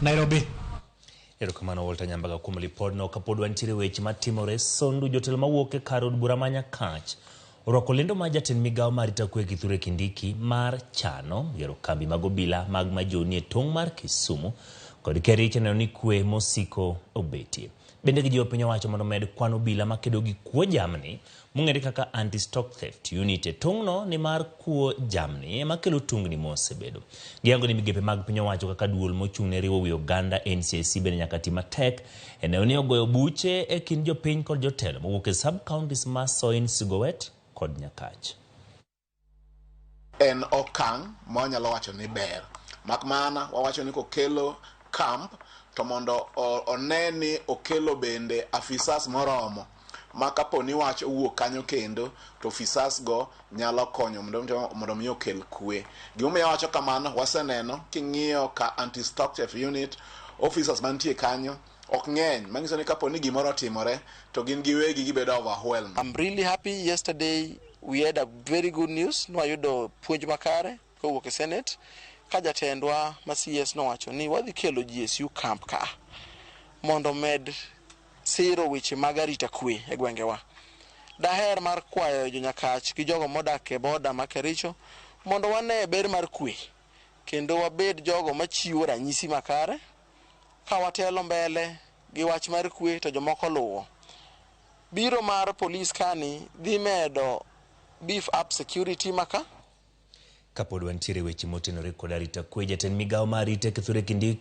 Nairobi. Erokamano Walter Nyambaga kuom lipodno. Kapod wantiere weche matimore Sondu, jotelo mawuok e kar od bura ma Nyakach orwako lendo mar jatend migawo mar arita kwe Kithure Kindiki mar chano gero kambi mag obila mag Majoni e tong' mar Kisumu kod Kericho neno ni kwe mosiko obetie. Bende gijiwo piny owacho mondo omed kwan obila makedo gi kuo jamni mong'ere kaka anti-stock theft unit e tong'no nimar kuo jamni ema kelo tungni mosebedo. Giyango ni migepe mag piny owacho kaka duol mochung' ne riwo wi oganda NCIC bende nyaka ti matek e neno ni ogoyo buche e kind jopiny kod jotelo mowuok e sub-counties ma Soin, Sigowet kod Nyakach. En okang' ma wanyalo wacho ni ber. Mak mana wawacho ni kokelo camp to mondo one ni okelo bende afisas moromo ma kapo ni wach owuok kanyo kendo to ofisas go nyalo konyo mondo mi okel kwe. Gimomiyo awacho kamano, waseneno king'iyo ka anti stock theft unit officers mantie kanyo ok ng'eny, manyiso ni kapo ni gimoro otimore to gin giwegi gibedo overwhelmed. I'm really happy. Yesterday we had a very good news. Nwayudo puonj makare kowuok e Senate ka jatendwa ma CS nowacho ni wadhi kelo GSU camp ka mondo med siro weche mag arita kwe e gwengewa. Daher mar kwayo jonyakach gi jogo modak e boda ma Kericho mondo wane ber mar kwe kendo wabed jogo machiwo ranyisi makare ka watelo mbele gi wach mar kwe to jomoko luwo. Biro mar polis kani dhi medo beef up security maka. Kapod wantiere weche motenore kod arita kwe, jatend migawo mar arita Kithure Kindiki